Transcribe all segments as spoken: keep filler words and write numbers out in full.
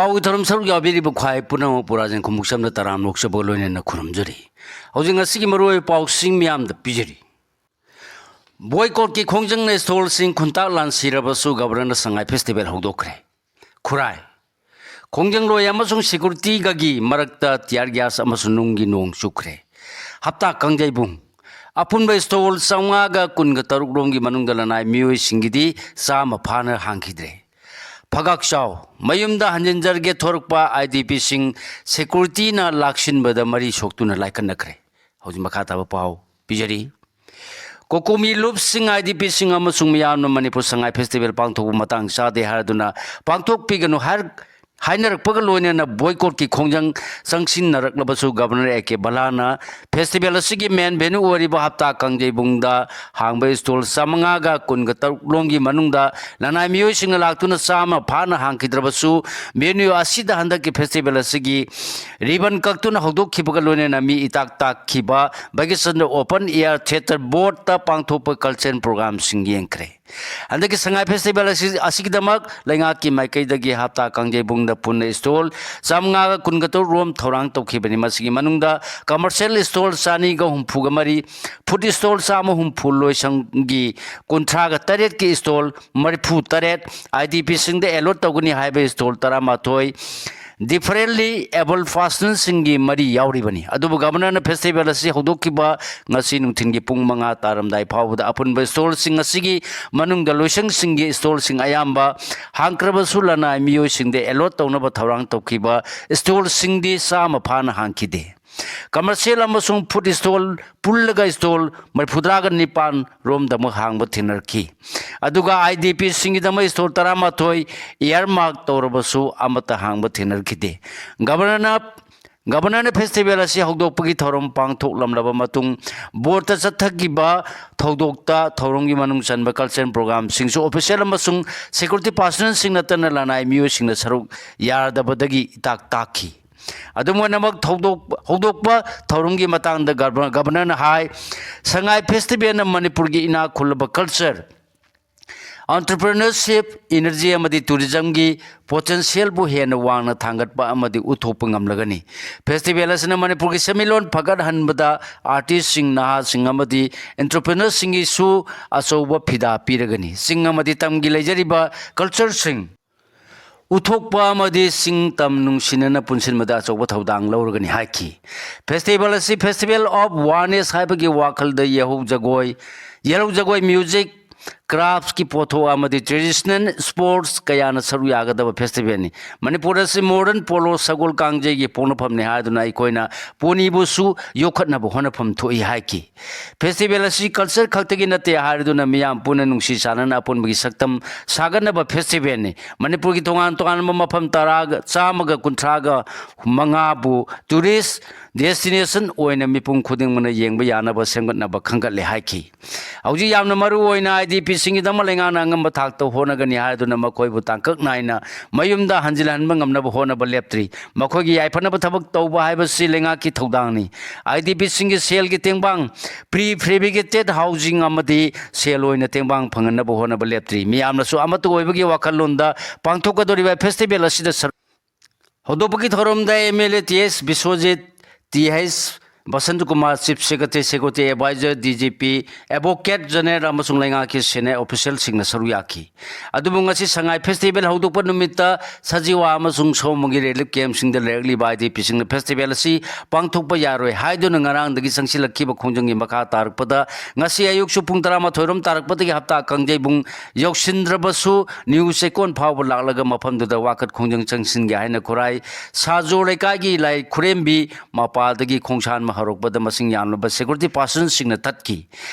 ꯄꯥꯎꯒꯤ ꯊꯧꯔꯝ ꯁꯔꯨꯛ ꯌꯥꯕꯤꯔꯤꯕ ꯈ꯭ꯋꯥꯏ ꯄꯨꯝꯅꯃꯛꯄꯨ ꯔꯥꯖꯦꯟ ꯈꯨꯃꯨꯛꯆꯝꯅ ꯇꯔꯥꯝꯅ ꯑꯣꯛꯆꯕꯒ ꯂꯣꯏꯅꯅ ꯈꯨꯔꯨꯝꯖꯔꯤ꯫ ꯍꯧꯖꯤꯛ ꯉꯁꯤꯒꯤ ꯃꯔꯨꯑꯣꯏꯕ ꯄꯥꯎꯁꯤꯡ ꯃꯤꯌꯥꯝꯗ ꯄꯤꯖꯔꯤ꯫ ꯕꯣꯏꯀꯣꯠꯀꯤ ꯈꯣꯡꯖꯪꯅ ꯏꯁꯇꯣꯜꯁꯤꯡ ꯈꯨꯟꯇꯥꯛ ꯂꯥꯟꯁꯤꯔꯕꯁꯨ ꯒꯕꯔꯅꯔꯅ ꯁꯉꯥꯏ ꯐꯦꯁꯇꯤꯚꯦꯜ ꯍꯧꯗꯣꯛꯈ꯭ꯔꯦ꯫ ꯈꯨꯔꯥꯏ꯫ ꯈꯣꯡꯖꯪꯂꯣꯏ ꯑꯃꯁꯨꯡ ꯁꯦꯀꯨꯔꯤꯇꯤꯒꯒꯤ ꯃꯔꯛꯇ ꯇꯤꯌꯥꯔ ꯒ꯭ꯌꯥꯁ ꯑꯃꯁꯨꯡ ꯅꯨꯡꯒꯤ ꯅꯣꯡ ꯆꯨꯈ꯭ꯔꯦ꯫ ꯍꯞꯇꯥ ꯀꯥꯡꯖꯩꯕꯨꯡ꯫ ꯑꯄꯨꯟꯕ ꯏꯁꯇꯣꯜ ꯆꯥꯝꯃꯉꯥꯒ ꯀꯨꯟꯒ ꯇꯔꯨꯛ ꯔꯣꯝꯒꯤ ꯃꯅꯨꯡꯗ ꯂꯅꯥꯏ ꯃꯤꯑꯣꯏꯁꯤꯡꯒꯤꯗꯤ ꯆꯥꯝꯃ ꯐꯥꯅ ꯍꯥꯡꯈꯤꯗ꯭ꯔꯦ꯫ ꯐꯒꯥꯛꯆꯥꯎ꯫ ꯃꯌꯨꯝꯗ ꯍꯟꯖꯤꯟꯖꯔꯒꯦ ꯊꯣꯔꯛꯄ ꯑꯥꯏ ꯗꯤ ꯄꯤꯁꯤꯡ ꯁꯦꯀꯨꯔꯤꯇꯤꯅ ꯂꯥꯛꯁꯤꯟꯕꯗ ꯃꯔꯤ ꯁꯣꯛꯇꯨꯅ ꯂꯥꯏꯀꯠꯅꯈ꯭ꯔꯦ꯫ ꯍꯧꯖꯤꯛ ꯃꯈꯥ ꯇꯥꯕ ꯄꯥꯎ ꯄꯤꯖꯔꯤ꯫ ꯀꯣꯀꯣꯃꯤ ꯂꯨꯞꯁꯤꯡ, ꯑꯥꯏ ꯗꯤ ꯄꯤꯁꯤꯡ ꯑꯃꯁꯨꯡ ꯃꯤꯌꯥꯝꯅ ꯃꯅꯤꯄꯨꯔ ꯁꯉꯥꯏ ꯐꯦꯁꯇꯤꯚꯦꯜ ꯄꯥꯡꯊꯣꯛꯄ ꯃꯇꯥꯡ ꯆꯥꯗꯦ ꯍꯥꯏꯗꯨꯅ ꯄꯥꯡꯊꯣꯛꯄꯤꯒꯅꯨ ꯍꯥꯏꯔ-, ꯍꯥꯏꯅꯔꯛꯄꯒ ꯂꯣꯏꯅꯅ ꯕꯣꯏꯀꯣꯠꯀꯤ ꯈꯣꯡꯖꯪ ꯆꯪꯁꯤꯟꯅꯔꯛꯂꯕꯁꯨ ꯒꯕꯔꯅꯔ ꯑꯦ ꯀꯦ ꯕꯂꯥꯅ ꯐꯦꯁꯇꯤꯚꯦꯜ ꯑꯁꯤꯒꯤ ꯃꯦꯟ ꯚꯦꯅ꯭ꯌꯨ ꯑꯣꯏꯔꯤꯕ ꯍꯞꯇꯥ ꯀꯥꯡꯖꯩꯕꯨꯡꯗ ꯍꯥꯡꯕ ꯏꯁꯇꯣꯜ ꯆꯥꯝꯃꯉꯥꯒ ꯀꯨꯟꯒ ꯇꯔꯨꯛ ꯂꯣꯝꯒꯤ ꯃꯅꯨꯡꯗ ꯂꯅꯥꯏ ꯃꯤꯑꯣꯏꯁꯤꯡꯅ ꯂꯥꯛꯇꯨꯅ ꯆꯥꯝꯃ ꯐꯥꯅ ꯍꯥꯡꯈꯤꯗ꯭ꯔꯕꯁꯨ, ꯚꯦꯅ꯭ꯌꯨ ꯑꯁꯤꯗ ꯍꯟꯗꯛꯀꯤ ꯐꯦꯁꯇꯤꯚꯦꯜ ꯑꯁꯤꯒꯤ ꯔꯤꯕꯟ ꯀꯛꯇꯨꯅ ꯍꯧꯗꯣꯛꯈꯤꯕꯒ ꯂꯣꯏꯅꯅ ꯃꯤ ꯏꯇꯥꯛ ꯇꯥꯛꯈꯤꯕ ꯚꯥꯒ꯭ꯌꯆꯟꯗ꯭ꯔ ꯑꯣꯄꯟ ꯑꯦꯌꯔ ꯊꯤꯌꯦꯇꯔ ꯕꯣꯔꯗꯇ ꯄꯥꯡꯊꯣꯛꯄ ꯀꯜꯆꯔꯦꯜ ꯄ꯭ꯔꯣꯒ꯭ꯔꯥꯝꯁꯤꯡ ꯌꯦꯡꯈ꯭ꯔꯦ꯫ ꯍꯟꯗꯛꯀꯤ ꯁꯉꯥꯏ ꯐꯦꯁꯇꯤꯚꯦꯜ ꯑꯁꯤ, ꯑꯁꯤꯒꯤꯗꯃꯛ ꯂꯩꯉꯥꯛꯀꯤ ꯃꯥꯏꯀꯩꯗꯒꯤ ꯍꯞꯇꯥ ꯀꯥꯡꯖꯩꯕꯨꯡꯗ ꯄꯨꯟꯅ ꯏꯁꯇꯣꯜ ꯆꯥꯝꯃꯉꯥꯒ ꯀꯨꯟꯒ ꯇꯔꯨꯛ ꯔꯣꯝ ꯊꯧꯔꯥꯡ ꯇꯧꯈꯤꯕꯅꯤ꯫ ꯃꯁꯤꯒꯤ ꯃꯅꯨꯡꯗ ꯀꯃꯔꯁꯤꯌꯦꯜ ꯏꯁꯇꯣꯜ ꯆꯅꯤꯒ ꯍꯨꯝꯐꯨꯒ ꯃꯔꯤ, ꯐꯨꯗ ꯏꯁꯇꯣꯜ ꯆꯥꯝꯃ ꯍꯨꯝꯐꯨ, ꯂꯣꯏꯁꯪꯒꯤ ꯀꯨꯟꯊ꯭ꯔꯥꯒ ꯇꯔꯦꯠꯀꯤ ꯏꯁꯇꯣꯜ ꯃꯔꯤꯐꯨ ꯇꯔꯦꯠ, ꯑꯥꯏ ꯗꯤ ꯄꯤꯁꯤꯡꯗ ꯑꯦꯂꯣꯠ ꯇꯧꯒꯅꯤ ꯍꯥꯏꯕ ꯏꯁꯇꯣꯜ ꯇꯔꯥꯃꯥꯊꯣꯏ, ꯗꯤꯐꯔꯦꯟꯂꯤ ꯑꯦꯕꯜ ꯄꯥꯔꯁꯟꯁꯤꯡꯒꯤ ꯃꯔꯤ ꯌꯥꯎꯔꯤꯕꯅꯤ꯫ ꯑꯗꯨꯕꯨ ꯒꯕꯔꯅꯔꯅ ꯐꯦꯁꯇꯤꯚꯦꯜ ꯑꯁꯤ ꯍꯧꯗꯣꯛꯈꯤꯕ ꯉꯁꯤ ꯅꯨꯡꯊꯤꯜꯒꯤ ꯄꯨꯡ ꯃꯉꯥ ꯇꯥꯔꯝꯗꯥꯏ ꯐꯥꯎꯕꯗ ꯑꯄꯨꯟꯕ ꯏꯁꯇꯣꯜꯁꯤꯡ ꯑꯁꯤꯒꯤ ꯃꯅꯨꯡꯗ ꯂꯣꯏꯁꯪꯁꯤꯡꯒꯤ ꯏꯁꯇꯣꯜꯁꯤꯡ ꯑꯌꯥꯝꯕ ꯍꯥꯡꯈ꯭ꯔꯕꯁꯨ, ꯂꯅꯥꯏ ꯃꯤꯑꯣꯏꯁꯤꯡꯗ ꯑꯦꯂꯣꯠ ꯇꯧꯅꯕ ꯊꯧꯔꯥꯡ ꯇꯧꯈꯤꯕ ꯏꯁꯇꯣꯜꯁꯤꯡꯗꯤ ꯆꯥꯝꯃ ꯐꯥꯅ ꯍꯥꯡꯈꯤꯗꯦ꯫ ꯀꯃꯔꯁꯤꯌꯦꯜ ꯑꯃꯁꯨꯡ ꯐꯨꯗ ꯏꯁꯇꯣꯜ ꯄꯨꯜꯂꯒ ꯏꯁꯇꯣꯜ ꯃꯔꯤꯐꯨꯇꯔꯥꯒ ꯅꯤꯄꯥꯟ ꯔꯣꯝꯗꯃꯛ ꯍꯥꯡꯕ ꯊꯦꯡꯅꯔꯛꯈꯤ꯫ ꯑꯗꯨꯒ ꯑꯥꯏ ꯗꯤ ꯄꯤꯁꯤꯡꯒꯤꯗꯃꯛ ꯏꯁꯇꯣꯜ ꯇꯔꯥꯃꯥꯊꯣꯏ ꯏꯌꯥꯔꯃꯥꯔꯛ ꯇꯧꯔꯕꯁꯨ ꯑꯃꯠꯇ ꯍꯥꯡꯕ ꯊꯦꯡꯅꯔꯛꯈꯤꯗꯦ꯫ ꯒꯕꯔꯅꯔꯅ, ꯒꯕꯔꯅꯔꯅ ꯐꯦꯁꯇꯤꯚꯦꯜ ꯑꯁꯤ ꯍꯧꯗꯣꯛꯄꯒꯤ ꯊꯧꯔꯝ ꯄꯥꯡꯊꯣꯛꯂꯝꯂꯕ ꯃꯇꯨꯡ, ꯕꯣꯔꯗꯇ ꯆꯠꯊꯈꯤꯕ ꯊꯧꯗꯣꯛꯇ ꯊꯧꯔꯝꯒꯤ ꯃꯅꯨꯡ ꯆꯟꯕ ꯀꯜꯆꯔꯦꯜ ꯄ꯭ꯔꯣꯒ꯭ꯔꯥꯝꯁꯤꯡꯁꯨ ꯑꯣꯐꯤꯁꯤꯌꯦꯜ ꯑꯃꯁꯨꯡ ꯁꯦꯀ꯭ꯌꯨꯔꯤꯇꯤ ꯄꯥꯔꯁꯣꯅꯦꯜꯁꯤꯡ ꯅꯠꯇꯅ ꯂꯅꯥꯏ ꯃꯤꯑꯣꯏꯁꯤꯡꯅ ꯁꯔꯨꯛ ꯌꯥꯔꯗꯕꯗꯒꯤ ꯏꯇꯥꯛ ꯇꯥꯛꯈꯤ꯫ ꯑꯗꯨꯝ ꯑꯣꯏꯅꯃꯛ, ꯊꯧꯗꯣꯛ-, ꯍꯧꯗꯣꯛꯄ ꯊꯧꯔꯝꯒꯤ ꯃꯇꯥꯡꯗ ꯒꯕꯔ-, ꯒꯕꯔꯅꯔꯅ ꯍꯥꯏ, ꯁꯉꯥꯏ ꯐꯦꯁꯇꯤꯚꯦꯜꯅ ꯃꯅꯤꯄꯨꯔꯒꯤ ꯏꯅꯥꯛ ꯈꯨꯜꯂꯕ ꯀꯜꯆꯔ entrepreneurship, energy ꯑꯃꯗꯤ tourismꯒꯤ potentialꯕꯨ ꯍꯦꯟꯅ ꯋꯥꯡꯅ ꯊꯥꯡꯒꯠꯄ ꯑꯃꯗꯤ ꯎꯠꯊꯣꯛꯄ ꯉꯝꯂꯒꯅꯤ꯫ Festival ꯑꯁꯤꯅ ꯃꯅꯤꯄꯨꯔꯒꯤ ꯁꯦꯟꯃꯤꯠꯂꯣꯟ ꯐꯒꯠꯍꯟꯕꯗ artistꯁꯤꯡ, ꯅꯍꯥꯁꯤꯡ ꯑꯃꯗꯤ entrepreneurꯁꯤꯡꯒꯤꯁꯨ ꯑꯆꯧꯕ ꯐꯤꯗꯥ ꯄꯤꯔꯒꯅꯤ꯫ ꯆꯤꯡ ꯑꯃꯗꯤ ꯇꯝꯒꯤ ꯂꯩꯖꯔꯤꯕ cultureꯁꯤꯡ ꯎꯠꯊꯣꯛꯄ ꯑꯃꯗꯤ ꯆꯤꯡ ꯇꯝ ꯅꯨꯡꯁꯤꯅꯅ ꯄꯨꯟꯁꯤꯟꯕꯗ ꯑꯆꯧꯕ ꯊꯧꯗꯥꯡ ꯂꯧꯔꯒꯅꯤ ꯍꯥꯏꯈꯤ꯫ Festival ꯑꯁꯤ Festival of Oneness ꯍꯥꯏꯕꯒꯤ ꯋꯥꯈꯜꯗ ꯌꯦꯍꯧ ꯖꯒꯣꯏ, ꯌꯦꯜꯍꯧ ꯖꯒꯣꯏ, music, craftsꯀꯤ ꯄꯣꯠꯊꯣꯛ ꯑꯃꯗꯤ traditional sports ꯀꯌꯥꯅ ꯁꯔꯨꯛ ꯌꯥꯒꯗꯕ festivalꯅꯤ꯫ ꯃꯅꯤꯄꯨꯔ ꯑꯁꯤ modern polo, ꯁꯒꯣꯜ ꯀꯥꯡꯖꯩꯒꯤ ꯄꯣꯛꯅꯐꯝꯅꯤ ꯍꯥꯏꯗꯨꯅ ꯑꯩꯈꯣꯏꯅ ꯄꯣꯅꯤꯕꯨꯁꯨ ꯌꯣꯛꯈꯠꯅꯕ ꯍꯣꯠꯅꯐꯝ ꯊꯣꯛꯏ ꯍꯥꯏꯈꯤ꯫ Festival ꯑꯁꯤ culture ꯈꯛꯇꯒꯤ ꯅꯠꯇꯦ ꯍꯥꯏꯔꯗꯨꯅ ꯃꯤꯌꯥꯝ ꯄꯨꯟꯅ ꯅꯨꯡꯁꯤ ꯆꯥꯟꯅꯅ ꯑꯄꯨꯟꯕꯒꯤ ꯁꯛꯇꯝ ꯁꯥꯒꯠꯅꯕ festivalꯅꯤ꯫ ꯃꯅꯤꯄꯨꯔꯒꯤ ꯇꯣꯉꯥꯟ ꯇꯣꯉꯥꯟꯕ ꯃꯐꯝ ꯇꯔꯥꯒ, ꯆꯥꯝꯃꯒ ꯀꯨꯟꯊ꯭ꯔꯥꯒ ꯃꯉꯥꯕꯨ tourist destination ꯑꯣꯏꯅ ꯃꯤꯄꯨꯝ ꯈꯨꯗꯤꯡꯃꯛꯅ ꯌꯦꯡꯕ ꯌꯥꯅꯕ ꯁꯦꯝꯒꯠꯅꯕ ꯈꯟꯒꯠꯂꯦ ꯍꯥꯏꯈꯤ꯫ ꯍꯧꯖꯤꯛ ꯌꯥꯝꯅ ꯃꯔꯨ ꯑꯣꯏꯅ IDPꯁꯤꯡꯒꯤꯗꯃꯛ ꯂꯩꯉꯥꯛꯅ ꯑꯉꯝꯕ ꯊꯥꯛꯇ ꯍꯣꯠꯅꯒꯅꯤ ꯍꯥꯏꯗꯨꯅ ꯃꯈꯣꯏꯕꯨ ꯇꯥꯡꯀꯛ ꯅꯥꯏꯅ ꯃꯌꯨꯝꯗ ꯍꯟꯖꯤꯜꯍꯟꯕ ꯉꯝꯅꯕ ꯍꯣꯠꯅꯕ ꯂꯦꯞꯇ꯭ꯔꯤ꯫ ꯃꯈꯣꯏꯒꯤ ꯌꯥꯏꯐꯅꯕ ꯊꯕꯛ ꯇꯧꯕ ꯍꯥꯏꯕꯁꯤ ꯂꯩꯉꯥꯛꯀꯤ ꯊꯧꯗꯥꯡꯅꯤ꯫ IDPꯁꯤꯡꯒꯤ ꯁꯦꯜꯒꯤ ꯇꯦꯡꯕꯥꯡ, prefabricated housing ꯑꯃꯗꯤ ꯁꯦꯜ ꯑꯣꯏꯅ ꯇꯦꯡꯕꯥꯡ ꯐꯪꯍꯟꯅꯕ ꯍꯣꯠꯅꯕ ꯂꯦꯞꯇ꯭ꯔꯤ꯫ ꯃꯤꯌꯥꯝꯅꯁꯨ ꯑꯃꯠꯇ ꯑꯣꯏꯕꯒꯤ ꯋꯥꯈꯜꯂꯣꯟꯗ ꯄꯥꯡꯊꯣꯛꯀꯗꯧꯔꯤꯕ festival ꯑꯁꯤꯗ ꯁꯔꯨꯛ ꯍꯧꯗꯣꯛꯄꯒꯤ ꯊꯧꯔꯝꯗ MLA TA Biswajit, TH Basanta Kumar, Chief Secretary, Security Advisor, DGP, Advocate General ꯑꯃꯁꯨꯡ ꯂꯩꯉꯥꯛꯀꯤ senior officialꯁꯤꯡꯅ ꯁꯔꯨꯛ ꯌꯥꯈꯤ꯫ ꯑꯗꯨꯕꯨ ꯉꯁꯤ ꯁꯉꯥꯏ festival ꯍꯧꯗꯣꯛꯄ ꯅꯨꯃꯤꯠꯇ ꯁꯖꯤꯋꯥ ꯑꯃꯁꯨꯡ ꯁꯣꯃꯣꯡꯒꯤ relief campꯁꯤꯡꯗ ꯂꯩꯔꯛꯂꯤꯕ IDPꯁꯤꯡꯅ festival ꯑꯁꯤ ꯄꯥꯡꯊꯣꯛꯄ ꯌꯥꯔꯣꯏ ꯍꯥꯏꯗꯨꯅ ꯉꯔꯥꯡꯗꯒꯤ ꯆꯪꯁꯤꯜꯂꯛꯈꯤꯕ ꯈꯣꯡꯖꯪꯒꯤ ꯃꯈꯥ ꯇꯥꯔꯛꯄꯗ ꯉꯁꯤ ꯑꯌꯨꯛꯁꯨ ꯄꯨꯡ ꯇꯔꯥꯃꯥꯊꯣꯏ ꯔꯣꯝ ꯇꯥꯔꯛꯄꯗꯒꯤ ꯍꯞꯇꯥ ꯀꯥꯡꯖꯩꯕꯨꯡ ꯌꯧꯁꯤꯟꯗ꯭ꯔꯕꯁꯨ ꯅ꯭ꯌꯨ ꯆꯦꯛꯀꯣꯟ ꯐꯥꯎꯕ ꯂꯥꯛꯂꯒ ꯃꯐꯝꯗꯨꯗ ꯋꯥꯀꯠ ꯈꯣꯡꯖꯪ ꯆꯪꯁꯤꯟꯒꯦ ꯍꯥꯏꯅ ꯈꯨꯔꯥꯏ ꯁꯥꯖꯣ ꯂꯩꯀꯥꯏꯒꯤ ꯂꯥꯏ ꯈꯨꯔꯦꯝꯕꯤ ꯃꯄꯥꯗꯒꯤ ꯈꯣꯡꯁꯥꯟꯕ ꯍꯧꯔꯛꯄꯗ ꯃꯁꯤꯡ ꯌꯥꯝꯂꯕ security personꯁꯤꯡꯅ ꯊꯠꯈꯤ꯫